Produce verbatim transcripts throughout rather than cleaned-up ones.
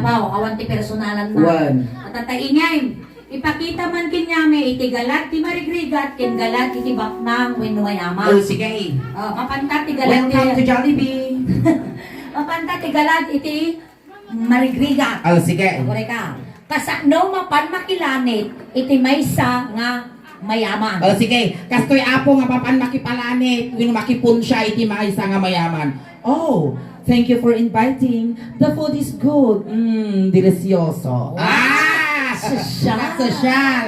Aw, awan ti personalan na. Wen. At tatay ingay, ipakita man kenyami iti galad ti marigrigat ken galad iti baknang wenno mayaman. O, sige. O, mapanta ti galad ti Welcome to Jollibee. Mapanta ti galad iti marigrigat. O, sige. Agurayka. Kasano mapan makilanit iti maysa nga mayaman? O, sige. Kastoy, Apo, nga mapan makipalanit wenno makipunsia iti maysa nga mayaman. Oh, thank you for inviting. The food is good. Mm, delicioso. Wow. Ah! Sosyal. Sosyal.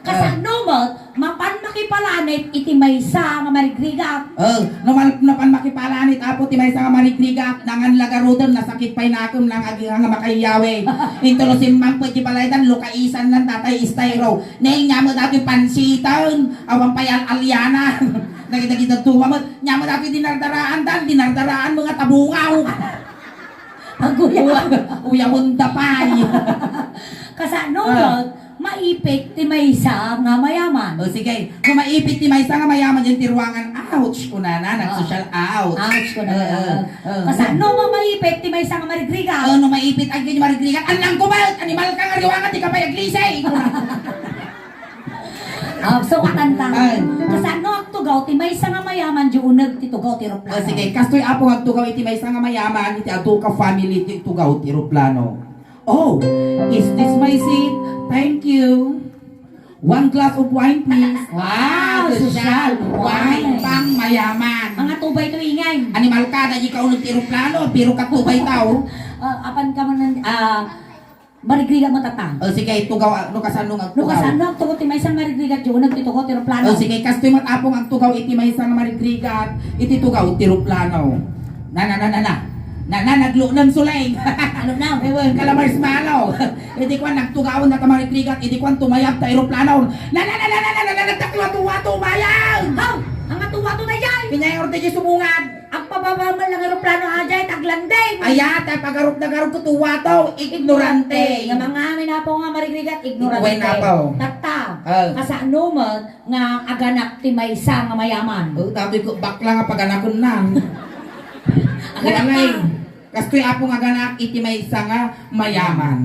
Kasano met mapan makipalanit iti maysa nga marigrigat? Oh, no mal-, no pan makipalanit, Apo, ti maysa nga marigrigat, nangan lagaroden, nasakit pay nakem, nang agi nga makaiyawi. Intulosin man pwede balaydan, lukaisan nan tatay istayro. Neng, nyamo dati pansiten, awan pay al-aliana. Dagiti, dagiti tuwa met, nyamo dati dinardaraan dan, dinardaraan mga tabungaw. Aguya. Uya-, uyawen da pay. Kasano Ah. met maipit ti maysa nga mayaman? O, sige. No maipit ti maysa nga mayaman, diay ti ruangan, "Ouch," kunana, Ah. nagsosyal, "Ouch." Ouch, kunana. Oo, oo. Kasano met maipit ti maysa nga marigrigat? O, no maipit, ay, di marigrigat, "Annang kubat! Animal ka nga ruangan, di ka pay aglisi!" Ah, so, katanta. Ay. Kasano agtugaw ti maysa nga mayaman, di uneg ti tugaw ti eroplano? Ah, sige, kastoy, Apo, agtugaw iti maysa nga mayaman, iti adu ka family ti tugaw ti eroplano. Oh, is this my seat? Thank you. One glass of wine, please. Wow, Ah, sosyal. Sosyal. Wine. Wine pang mayaman. Ang atubay to ingay. Animal ka, na di ka uneg ti eroplano, pero katubay tao. Ah, apan ka man, ah, Marigrigat mo, tata. O, sige, tugaw, ah, no kasano nga No tugaw? kasano agtugaw ti maysa nga marigrigat, di uneg ti tugaw ti eroplano. O, sige, kastoy met, Apo, nga agtugaw iti maysa nga marigrigat, iti tugaw ti eroplano. Na, na, na, na, na. Na, na, nagluknam, Suleng. Ano na? Ewan, kalamars malo. Iti kuan, nagtugaw na ta marigrigat, iti kuan, tumayab ta eroplano. Na, na, na, na, na, na, na, na, nagtakiwa-tuwa, tumayab! Haw! Ang atuwa to na yan! Pinyay orte di sumungad. Agpababa man lang eroplano, ajay, taglanding. Aya, ta pagarup na garup ko tuwa to, ignorante. Ignorante. Nga mga amin, Apo, nga marigrigat, ignorante. Wen, Apo. Tatta, Ah. kasano met nga aganak ti maysa nga mayaman? O, datoy ko, bakla nga paganaken na. Aganak Walay. na. Kastoy, Apo, nga aganak iti maysa nga mayaman.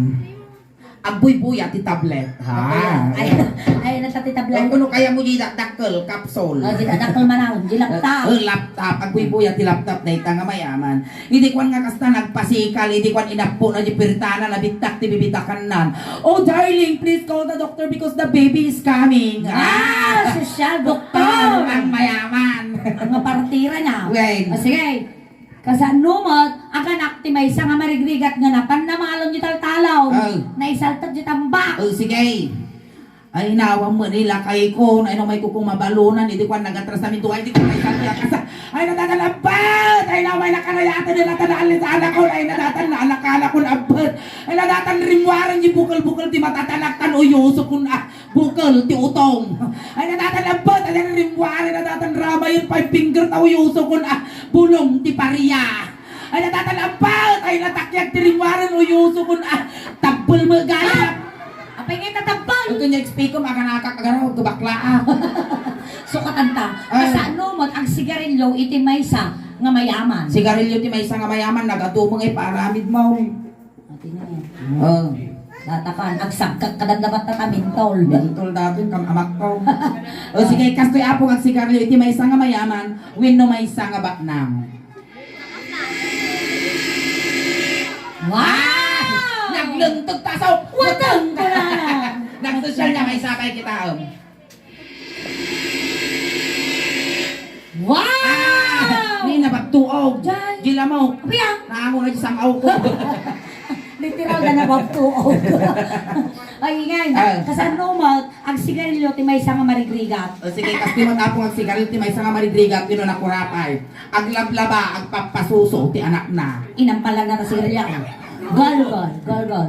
Agbuybuya ti tablet, ha? Ay, ay, ay, nagtati tablet. O, kuno kayatmo di dakdakkel, capsule. O, di dakdakkel man, di laptop. Eh, eh, laptop, agbuybuya ti laptop, dayta nga mayaman. Idi kuan nga kasta, nagpasikal, idi kuan, inappona di puertana, nabittak ti bibitakannan. "Oh, darling, please call the doctor because the baby is coming." Ah, sosyal, doktor. Ang mayaman. Nga partira na. Wen. O, sige. Kasano met, aganak ti maysa nga marigrigat nga napan namalon di taltalaw. Ay. Naisaltek di tambak. Ay, sige. Ay, naawam met ni lakay ko, na inumay ko kung mabalunan, idi kuan nagatrasamin, duay, idi kuan naisaltek a kasa. Ay, nadatan, abbat! Ay, naaway nakarayatan, di natan naalis anak ko, ay, nadatan na anak, anak ko, abbat! Ay, nadatan rimmuaren, di bukel-bukel, di matatanak, tan uyuso kun, ah, Bukel ti utong. Ay, nadatan abbat, ay, rimmuaren, nadatan ramayen, five finger ta uyuso kun, ah, bulong ti paria. Ay, nadatan abbat, ay, natakyag ti rimmuaren, uyuso kun, ah, tabbel met gayam. Ah! Apay nga itatabbel? Ito niya, explico, makanakak, agaraw, gabakla, ah. So, katanta, Ay. kasano met agsigarilyo iti maysa nga mayaman? Sigarilyo ti maysa nga mayaman, nagatumeng ay paaramid mo. Ati na yan. Oh. Datakan, agsagkak kadan dapat tata, mentol. Mentol dati, kam amak ko. O sige, kastoy, Apo, nga agsigarilyo iti maysa nga mayaman, wenno maysa nga baknang. Wow! Ah! Naglenteg ta, so, wateng ka na! Nagsosyal niya, maysa pay kita, um. Wow! Ah! Ni nabagtuog. Jay. Di lamok. Apiya? Naango na di sangaw ko. Literal na nabagtuog. Ay, ingay. Ah. Kasano met agsigarilyo ti maysa nga marigrigat? O sige, kastoy met, Apo, nga agsigarilyo ti maysa nga marigrigat, wenno nakurapay. Aglablaba, agpapasuso ti anakna. Inampalan na ta sigarilyo. Golgol, golgol.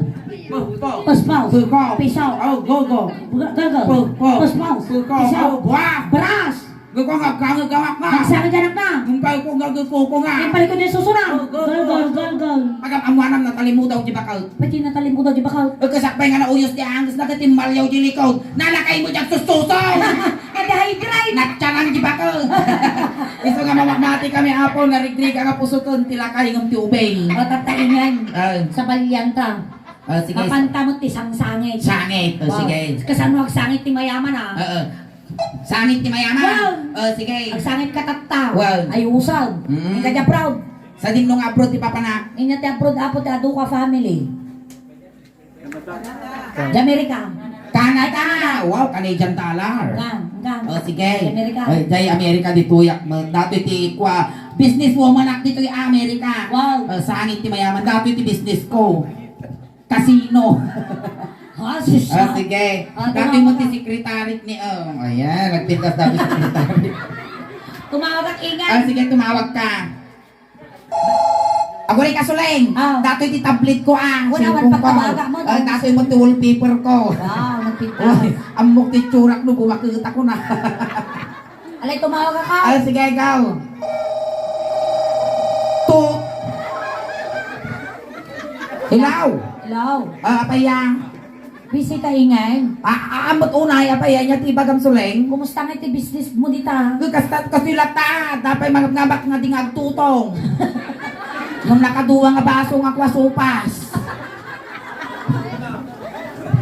Puspaw. Puspaw. Puspaw. Pisaw. Oh, gogo. Golgol. Puspaw. Puspaw. Pisaw. Oh, buah. Bras. Gogo nga, gangag anak na. Nagsangag anak na. Umpay ko nga, gogo ko nga. Umpay ko nga, susuram. Oh, gogo. Golgol, golgol. Agam-amuanam, natalimudaw di bakal. Pati natalimudaw di bakal. Agkasakbay nga nauyos ti anges na, katimmaliaw di likod. Nalakay mo di agsususo. Adi, Ay, diray! Natsanan di baka. Isu nga mamamati kami, Apo, narigriga nga pusoten ti lakay ngem ti ubing. O, tatta ingen. Ah. Sabalian ta. Ah, sige. Mapanta met ti sangsangit. Sangit. O, sige. Kasano agsangit ti mayaman, a? Oo. Sangit ti mayaman. Wow. O, sige. Agsangit ka, tatta. Wow. Ay, usag. Mm. Ika dia proud. Sadino nga abroad ti papanak? Inya ti abroad, Apo, ti adu ka family. Di Amerika. Canada! Wow, Canadian dollar. Kan, kan. O, sige. Di Amerika. Ay, di Amerika ditoy, ak-, ma-, datoy ti kua, business woman ak ditoy Amerika. Wow. O, sangit ti mayaman. Datoy ti business ko. Casino. Ha, sus. O, sige. O, datoy mo ti secretary ni, o, ayan, nagpintas datoy secretary. Tumawag ak, ingay. O, sige, tumawag ka. Aguray ka, Suleng. Ah. Datoy ti tablet ko, a. Wala, cellphone ko. Pagtabaga mo, ah, datoy mo ti wallpaper ko. Wow, nagpintas. Uy, ammok ti itsurak no bumaket ako na. Alay, tumawag ka. Ah, sige, ikaw. To. Hello. Hello. Ah, apay a? Busy ka, ingay. A-, a-, ammot unay, apay a, ania ti ibagam, Suleng? Kumusta nga ti business mo dita? Kasta, kastoy latta, apay mangabngabak nga di nga agtutong. Ngem nakadua nga baso nga kua sopas.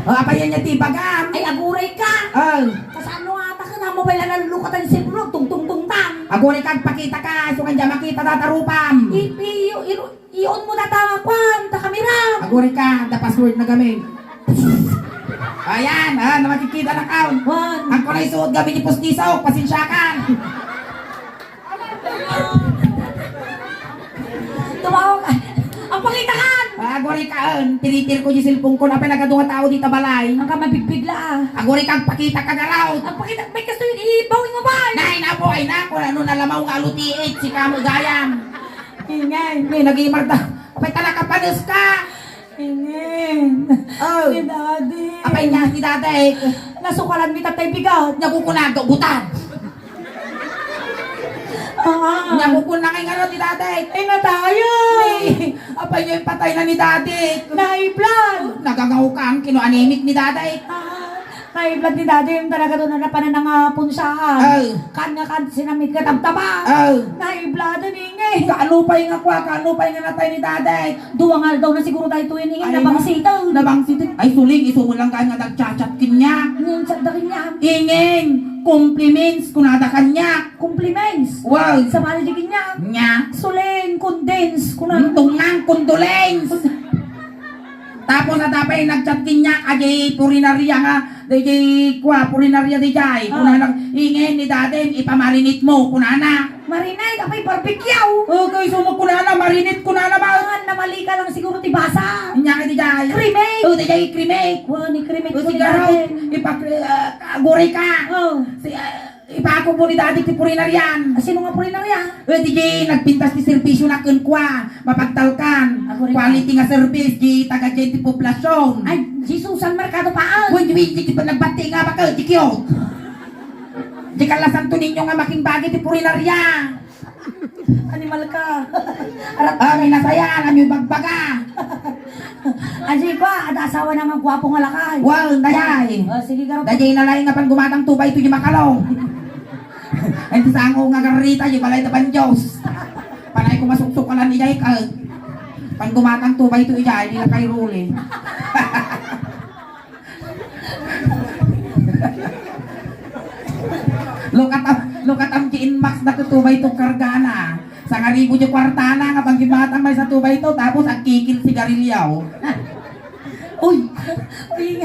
O, apay a, ania ti ibagam? Ay, aguray ka! Ay. Kasano nga ta ken, amo pay la nalukatan ti cellphone, tungtungtungtang. Aguray ka, agpakita ka, isu nga dia makita data rupam. Ipi, iyo, iro, Iyon mo data nga kuan, ta kamera. Aguray ka, da password na gamin. Ayan, a, na makikita na kaon. Kuan. Ang kunay suot gamin ni pustiso, pasensiakan. Tumawag. Agpakita kan. Aguray ka, en, tinitir ko di cellphone ko, apay nagadu nga tao dita balay. Ang ka mabigpigla, a. Aguray ka, agpakita ka garaw. Agpakita, may kastoy, ibawin mo ba? Nay, napo, ay na, kung ano nalamaw nga alutiit, si kamo gayam. Ingay. Ni, nagimar da. Apay, ta nakapanes ka. Ingay. O. Ni Daddy. Apay, nia ti Daddy? Nasukalan mi tatay bigat. Nia kukuna, butang. A. Nia kukuna nga ingaro ti Daddy. Ay, natayan. Ni, apay, nia patay na ni Daddy. Na-high blood. Nagangawkan, kino anemic ni Daddy. A. Naiblad ni Daddy, talaga doon na pananangapunsaan. Ay. Kan nga kan sinamit ka tabtaba. Ay. Naiblad ni Inge. Kaano pay nga kua, kaano pay nga natay ni Daddy? Duwa nga aldaw na siguro daytoy ni Inge, ay, nabangsitan. Nabangsitan. Ay, Suleng, isu mo lang kan nga nagchat-chat kaniak. Ngem, chat da kaniak. Ingeng, compliments, kunada kaniak. Compliments? Wow. Sabali di kaniak. Nia. Suleng, condens, kuna. Tungnang, condolence. Tapos, adda pay nagchat kaniak, a, diay punerarya nga, diay kua, punerarya diay. A. Kunana, "Ingay ni Daddy, ipamarinate mo," kunana. Marinate, apay barbecue. O, kay isu met kunana, marinate kunana ba? Awan, namali ka lang siguro ti basa. Ania nga diay? Cremate. O, diay cremate. Wa, ni cremate. O, siguro, ipak-, a, aguray ka. O. Si, a, Ipaakupmo ni Daddy ti puneraryan. A, sino nga punerarya? E, diay nagpintas ti serbisio na kenkuana, mapagtalkan. Aguray ka. Quality nga service, diay taga diay ti poblasion. Ay, Jesusan, merkado paan. Wen, wen, diay ti nagbati nga baka, diay kiyot. Diay kala Santo Niño nga makimbagi ti punerarya. Animal ka. Arat. A, minasayan, a, mibagbaga. Ansi kua, adda asawana nga guapo nga lakay. Wow, dayay. O, sige, garo. Dayay na laeng nga panggumatang tuba ito di makalong. Ay, ti sango nga garrita, di balay da Bandios. Panay ko masuksukalan ijay ka. Panggumatang tuba ito ijay, di lakay Ruli. Look at, look at ang G N Max na tutuba itong kargana. Sangaribu di kwartana nga panggimatang maysa tuba ito, tapos agkikil sigarilyo. Uy! Uy!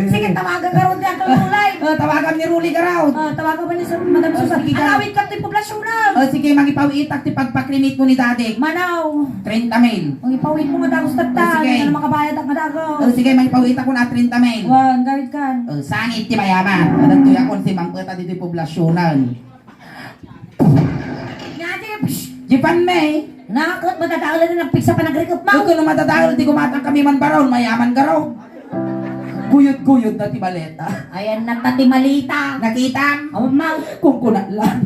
Sige, tawagan ka ron di ang Ruli. O, tawagan ni Ruli ka ron. O, tawagan mo ni Su-, Madam Susan. Sige, ka. Alawid ka ti poblasyon na. O, sige, mangipawitak ti pagpakrimit mo ni Daddy. Manaw. Treinta mil. Ang ipawid mo nga dagos tatta, o, sige. Hindi ka na makabayad at madagaw. O, sige, may pawid ako na treinta mil. Wan, gawid kan. O, sangit ti mayaman. Adtoy ako, si Mangpeta ditoy poblasyonan. Nga, di, psh! Di pan, may. Nakakot, madadaol na nagpiksa pa nagrikot mo. Ito na madadaol, di gumatang kami man baron, mayaman garo. Guyod-guyod na ti maleta. Ayan na ta ti malita. Nakitam? Awan, ma. Kung kunat lang.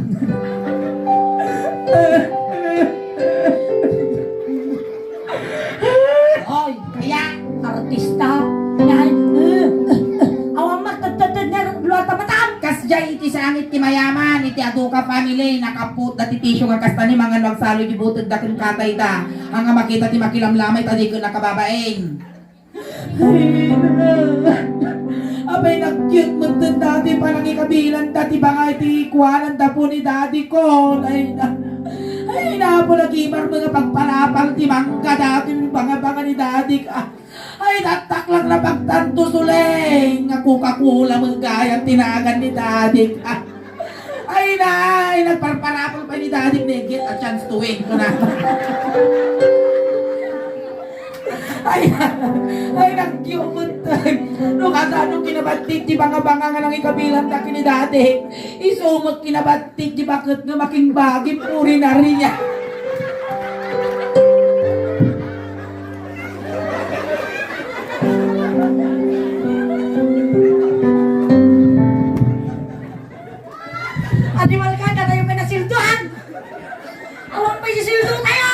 Oy, kaya? Artista. Yan. Awan, ma. Tagtagtag nga, luwal ta matam. Kasjay iti sa Yaman iti Aduka family, nakaput da ti tisyo nga kasta ni mangan no agsalo di butegda ken katayda. Anga makita ti makilamlamay ta di ken nakababain. Ay, na. Apay, nagkiet metten dati panangikabilanda ti banga iti kuananda po ni daddy ko. Ay, na. Ay, na po, nagimar mga pagparapal ti mangga dati banga-banga ni daddy ka. Ay, nataklang na pagtanto, Suleng, nga Coca-Cola met gayam ti nagan ni daddy. Ah, ay, na, ay, nagparparapol pa ni daddy, may get a chance to win, kuna. Ay, ay, nagyumot. No, kasano kinabatik ti banga-banga nga nangikabilan ta kini daddy? Isu met kinabatik ti baket nga makimbagim, puri na rin niya. Animal ka, datayo pay nasildoan. Awan pay sisildo tayo.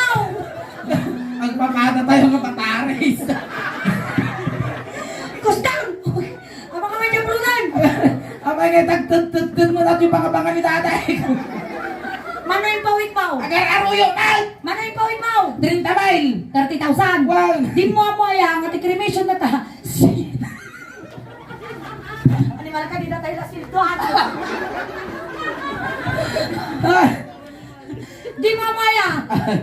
Agpakada tayo nga patares. Kustan! Ama ka may kabrunan! Apay nga tagtagtagtag mo natin yung pangabangan ni tatay. Mano yung pawit mo? Agar aruyo, Mal! Mano yung pawit mo? Treinta mil! Thirty thousand! Wow! Di mo amo aya, nga ti cremation na ta. Animal ka, di na tayo nasildo, ano? Ah! Di mo amo aya,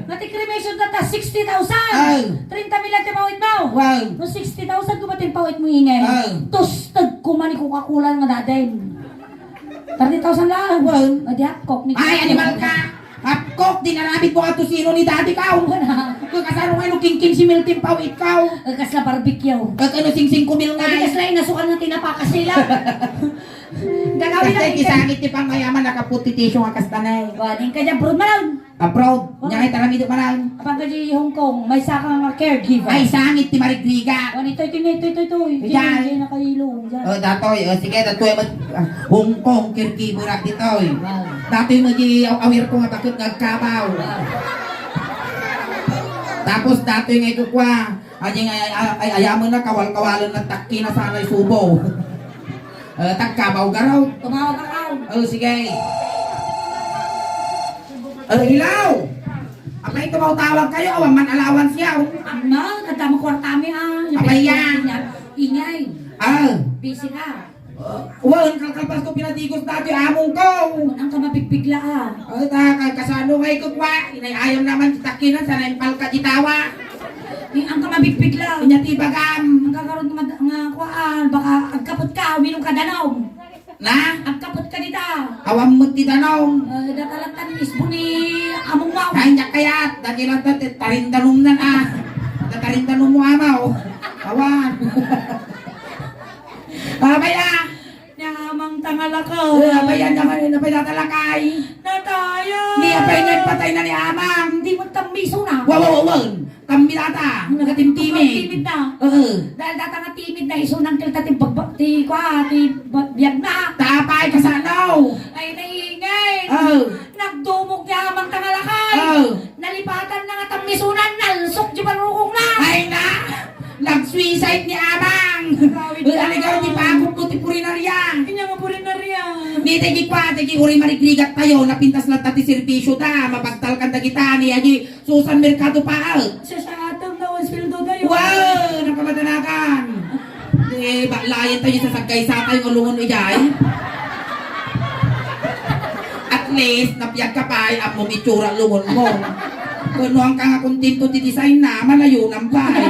nga ti cremation na ta, sixty thousand! Ay! Treinta mil ti pawit mo! Wow! No sixty thousand ko ba ti pawit mo, ingay? Ay! Tustag ko man ni Coca-Cola nga daden. Thirty thousand lang. Wen. O, di, ah, Coke ni Ay, animal ka! Half Coke, di narabit mo ato sino ni daddy ka, oh. Wala. Kung kasano nga, no, king-king si Milton Pau, ikaw. Eh, kasla barbecue. Kag ano, sing-singko mil nga, Ay, eh. Kasla inasukan nga tinapa, kasila. Gagawin Basta na iti sangit ti pamayaman, nakaputi tisyo nga kasta na, eh. Wa, di ka dyan, bro, man. Abroad, Oh. nya kay taramidok manan. Apang ka di Hong Kong, may saka nga caregiver. Ay, sangit ti marigriga. Oh, itoy, itoy, itoy, itoy, itoy. Diyan. Diyan, diyan, nakailong, diyan. Oh, datoy, oh, sige, datoy, mag-, ah, Hong Kong, caregiver, ah, ditoy. Wow. Datoy, magi, aw-, awir ko nga bakit nga agkabaw. Wow. Tapos, datoy nga ikukwa, ay, ay, ay, ay, ayaman na, kawal-kawalan na, takki na sana isubo. Eh, tagkabaw, garaw. Tumawag ka, Kong. Oh, sige. Oh, hello! Apay, tumawtawag kayo, awan man allowance yaw. Ama, nagdamo kwartami, ah. Apay yan. Ingay. Ah. Busy ka. Wen, kalkalpas ko pinadigos dati, among ko. Ang ka mabigpigla, ah. Oh, ta, ka-, kasano nga ikukwa? Inay ayam naman, kitakinan, sana yung palka di tawa. Di, ang ka mabigpigla. Inya ti bagam. Ang kakaroon nga, nga, kuan, baka agkapot ka, uminom ka danom. Na? Agkapot ka dita. Awan met ti danum. Eh, datalatan ni isbo ni among Mau. Ay, nyak kayat. Dati lang ta-, tarindanum na na. Tarindanum mo, amaw. Awan. Abay, ah. Ni amang tangalakaw. Eh, abay, yan naman, yan naman, natalakay. Nataya. Ni abay, nagpatay na ni amang. Di mo tammiso na. Wa, wa, wa, wa. Kami data, nagatimtimid. Timid na. Oo. Dahil data nga timid na, isunang kilta ti bagba-, ti, kwa, ti ba-, biag na. Tapay, kasano? Ay, naingay. Oo. Nagdumog ni amang tangalakay. Oo. Nalipatan na nga tammisunan, nalsok di barukong na. Ay na! Nag-suicide ni amang. Grabe. Uy, aligaw, di pa ako po ti purinarya. Kanya nga purinarya. Ni, tegi kwa, tegi uri marigrigat tayo, napintas na ta ti serbisyo ta, mapagtalkan ta kita, ni, agi, Susan Mercado pa, ah. Siya, siya, atam na, sweldo tayo. Wow! Nakamatanakan. Eh, baklayan tayo sa sagkaysa tayo, ulungon ijay. At least, napiag ka pa, ay, among itsura, lungon mo. Kuno ang ka nga kontento ti design na, malayo nang bay.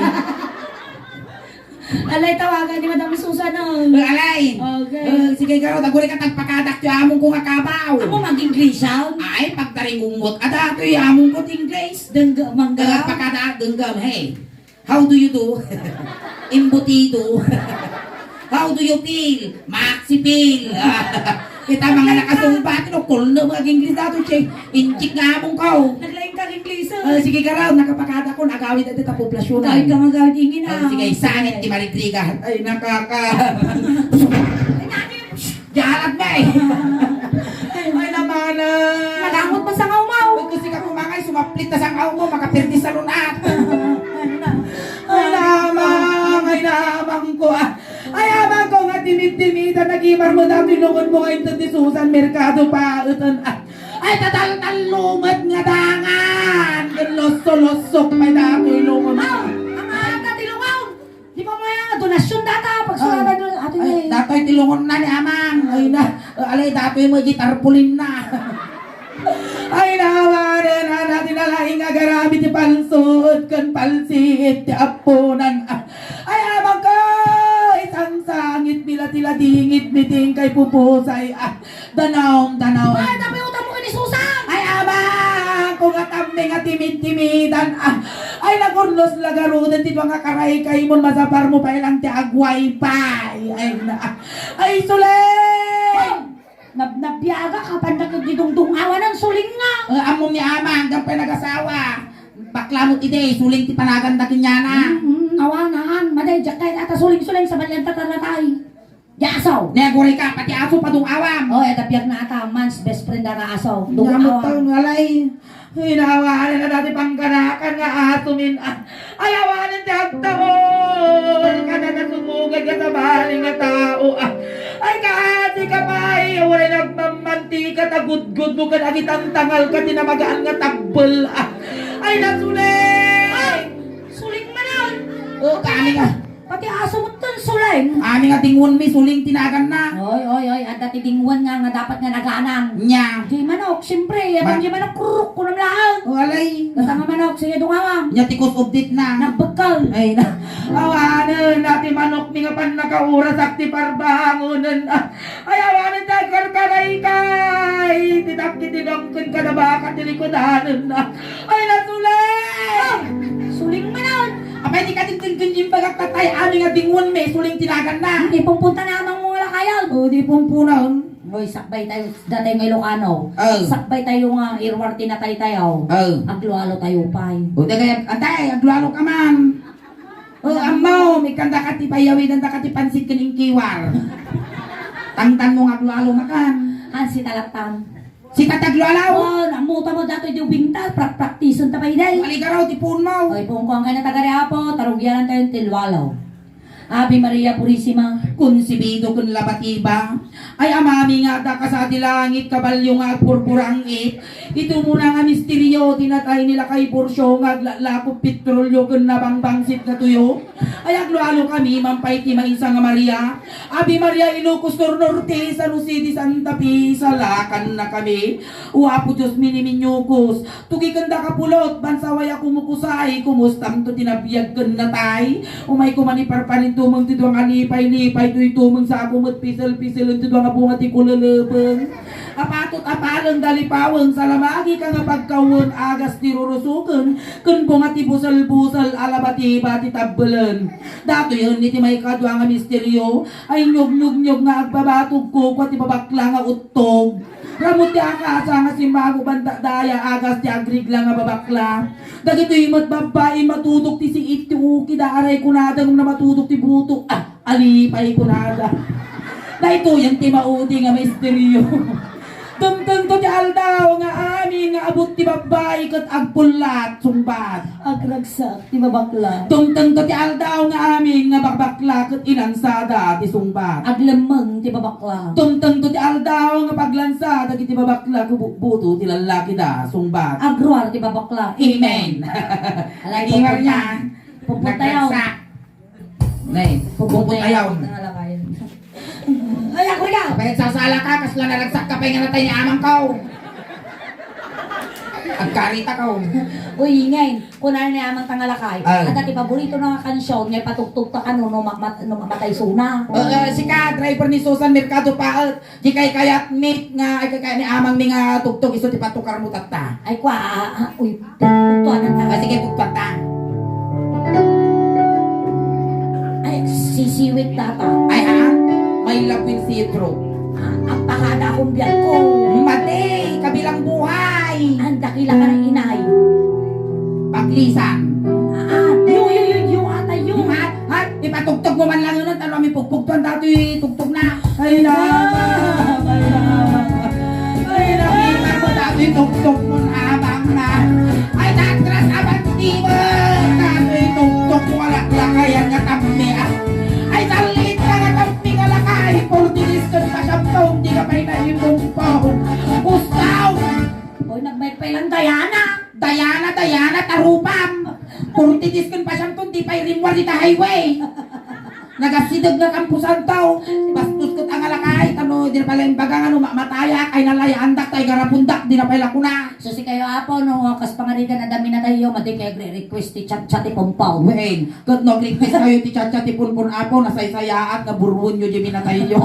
Alay, tawagan ni Madam Susan, oh. Eh, alay. Okay. Eh, sige, garo, daguri ka tagpakadak ti among ko nga kabaw. Amo mag-English, ah? Ay, pagtaringungot. Ada, to, among ko ti English. Dengga, mangga. Eh, pagkada, denggam, hey. How do you do? Embutido. How do you feel? Maxi feel. Kita mga nakasumbat, no, kulno mag-English dato, che. Inchik nga among ko. Naglaing ka English, ah. Eh, sige, garo, nakapakada ko, nagawid ati ta poblasyon. Gawid ka magawid ingin, ah. Eh, sige, sangit ti marigrigat. Ay, nakaka-, Jalat na eh. Ay, namana. Nagamot pa sa ngawmaw. Pag kasi ka kumangay, sumaplit na sa ngawmaw, makapirdi sa lunat. Ay, na. Ay, namang, ay, namang ko, ah. Ay, amang ko nga timid-timid, Nagimar met datoy lungonmo nga inted ni Susan Mercado pa, eten, ah, ay, tataltallo met nga dangan. Ken losso-lossok pay datoy lungonmo. Ah, ang aga ti lungon. Di pa mo nga donasyon data, pagsulatan. Ay, datoy ti lungonna ni Amang. Ay na, alay, datoy mo di tarpaulin na. Ay, nawanen, ana, ti nalaing nga agarami ti palsuot ken palsiit ti apunan. Ay, Amangko, isangsangitmi la ti ladingitmi ti inkay pupusay. Ah, danaom, danaom. Ay, tapiutan mo kini Susan! Ay, Amangko, nga tammi nga timid-timidan. Ah, ay, nakurnos la garuden ti dua nga karaykaymon, masapar mo pay lang ti agwaypay. Ay, na, ay, Suleng! Nab-, nabiaga ka, pandak iti dungdungawan ang suling nga. Eh, ammo ni Amang, diyan pa'y nagasawa. Bakla mo ti day, suling ti panagan da kenyana. Mm, mm, awanan, maday, diak kay ata suling-suling sa balyan ta tanatay. Diak asaw. Naguri ka, pati aso padungawam. Oh, eta biag na ata, man's best friend da nga asaw. Dungawan. Ngamot taon nga lay. Inawanan na dati pangkanakan nga aso min, ah. Ay, awanen ti agtaol, kada nasumugan ka sa bali nga tao, ah. Ay, kaasi ka pay, uray nagmammantika, tagudgud mo kan agitangtangal ka, ti namagaan nga tabbel, ah. Ay, nasuling! Ah! Suling manan! Oh, kami nga. Pati aso mo ton suling. Amin nga dingwen mi, suling tinagan na. Oy, oy, oy, adda ti dingwen nga, nga dapat nga naganan. Nya. Di manok, siyempre, Ma- adda di manok, kruk, kunam laang. Oh, alay. Basta nga manok, sige, dungawam. Nya ti kusubdit na. Nagbekkel. Ay, na. Awanen, na ti manok mi nga pannakaurasak ti parbangonen. Ah, ay, awanen, dagger ka na ikay. Ti dakki ti dangken kada baka ti likudanen. Ah, ay, nasuling! Ah, suling manan. Apay, di ka din, din, din, din, bagak tatay, amin nga dingwen mi, suling tinagan na. Ipumpunta na amang mo nga lakayan. O, di pumpunan. Oy, sakbay tayo, datay nga Ilocano. Oh. Sakbay tayo nga iruar ti natay tayo. Oh. Aglualo tayo pay. O, dagay, antay, aglualo ka man. O, ammo, mikanda ka ti payawidan da ka ti pansit ken ingkiwar. Tangtan mo nga aglualo makan. Hansi talaktan. Sika ti aglualo? Oh, namuta mo datoy di ubingta, prak-, praktisen ta pay day. Maligaraw ti puon mo. Oy, puon ko ang kanya tagari apo, tarugianan tayo ti lualo. Ave Maria Purisima. Konsibido ken labatiba. Ay, amami nga adda kasa ti langit, kabalio nga agpurpurangit. Ito muna nga misterio, ti natay ni Lakay Burcio nga aglaklakop petrolio ken nabangbangsit nga tuyo. Ay, aglualo kami, mampay ti maysa nga Maria. Ave Maria Ilocos Sur Norte, San Jose de Santa Fe, salakan na kami. O Apo Dios, miniminyukos. Tugi ken da kapulot, bansaway a kumukusay, kumustam to ti nabiag ken natay? Umay ko man iparparin tumeng ti dua nga lipay-lipay, toy tumeng sa ako met pisel-piselen ti dua nga bunga ti kulelebeng. Apatot a paleng da lipawen, salamagi ka nga pagkawen, agas ti rurusuken, ken bunga ti busel-busel a labatiba ti tabbelen. Datoyen iti maikadua nga misterio, ay nyugnyugnyog nga agbabatog kukua ti babakla nga uttog. Ramut ti akasa nga simmago banda daya agas ti agrigla nga babakla. Dagitoy met babbai matudok ti siit ti uki da aray kunada ngem namatudok ti buto. Ah, alipay kunada. Daytoyen ti maudi nga misterio. Dumtengto ti aldaw nga amin nga abut ti babbai ket agpullat sungbat. Agragsak ti babakla. Dumtengto ti aldaw nga amin nga bakbakla ket inansada ti sungbat. Aglemmeng ti babakla. Dumtengto ti aldaw nga paglansa dagiti babakla ket butbuto ti lallakida sungbat. Agruar ti babakla. Amen. Alay, Nagimar niya. Puputayaw. Nagragsak. Nay, puputayaw. Puputayaw. Ay, ako ka! Kapag nagsasala ka, kasla naragsak ka pa yung natay ni amang ka, oh. Agkarita ka, oh. Uy, ingay. Kunana ni amang tangalakay. Ah. At ati paborito na nga kansyon, nga ipatugtog ta kano, no, ma-, mat-, no, mamatay suna. Ah, ah, sika, driver ni Susan Mercado Paet. Di kay kayat, Mick, nga, ay, kay, kay ni amang mi nga tugtog, iso ti patukar mo, tatta. Ay, kwa, ah, ah, uy, Pugtuanan ta. Ah, sige, pugtuan ta. Ay, sisiwit ta ta. Ay, ha? My love will see you through. Ah, ang pakada akong biag ko. Mati, kabilang buhay. Ang dakila ka ng inay. Paglisan. Ah, ah, yu, yu, yu, yu, ata yu. Ha? Ha? Ipatugtog mo man lang yun, ang talo, may pugpugtuan, datoy tugtog na. Ay, na. Ay, na. Ay, nakita ko dati tuktok mo na abang na. Ay, natras abang di mo. Dati tuktok mo, wala, lakayan nga tammi, ah. Ay, salit ka nga tammi nga lakay. Forty Puro titis ken pasianton, di pay rimmuar dita highway. Nagasideg nga kampusanto. Bastos ket a nga lakay, ta no, di na pala imbaga nga no ma-, matayak, ay nalayaandak, tay garapundak, di na pay lakuna. So, sikayo, Apo, no, kas pangarigan a dami na tayo, madi kayo agre-request ti chat-chat ti pumpaw. Wen, ket no, request kayo ti chat-chat ti punpun, Apo, nasaysayaat nga burwon yo di minatay yo.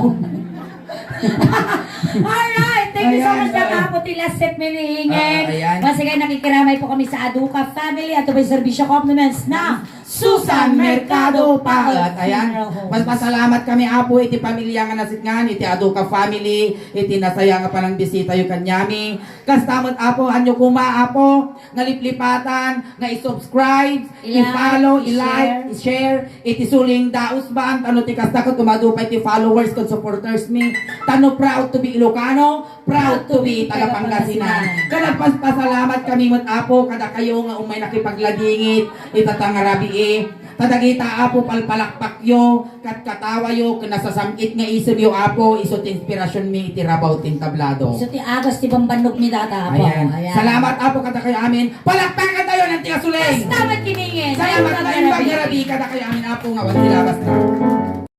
Alright, thank you so Ayan, much, ayan. Apo, ti last set mi ni Ingen. Ah, ayan. Once again, nakikiramay po kami sa Aduka family at po yung serbisyo compliments na Susan Mercado pa. At ayan, funeral homes. Mas masalamat kami, Apo, iti pamilya nga nasitngan, iti Aduka family, iti nasaya nga panangbisita yo kanyami. Kasta met, Apo, anyo kuma, Apo, nga liplipatan, nga i-subscribe, I-like, i-follow, i-like, i-share. I-share, iti suling daus baan, tano ti kasta ket umadu pay ti followers ken supporters mi. Tano proud to be Ilocano, proud to be taga Pangasinan. Ket nagpasalamat kami met, Apo, kadakayo nga umay nakipagladingit ita ta nga rabii. Ta dagita, Apo, palpalakpakyo, katkatawayo, ken nasasam-it nga isemyo, Apo, isu ti inspirasionmi iti rabaw ti entablado. Isu ti agas ti bambannogmi data, Apo. Ayan. Ayan. Salamat, Apo, kadakayo amin. Palakpakan tayo ng tigas uling. Basta magkiningin. Salamat. Ay, na imbag nga rabii kadakayo amin, Apo, nga awan ti labas na.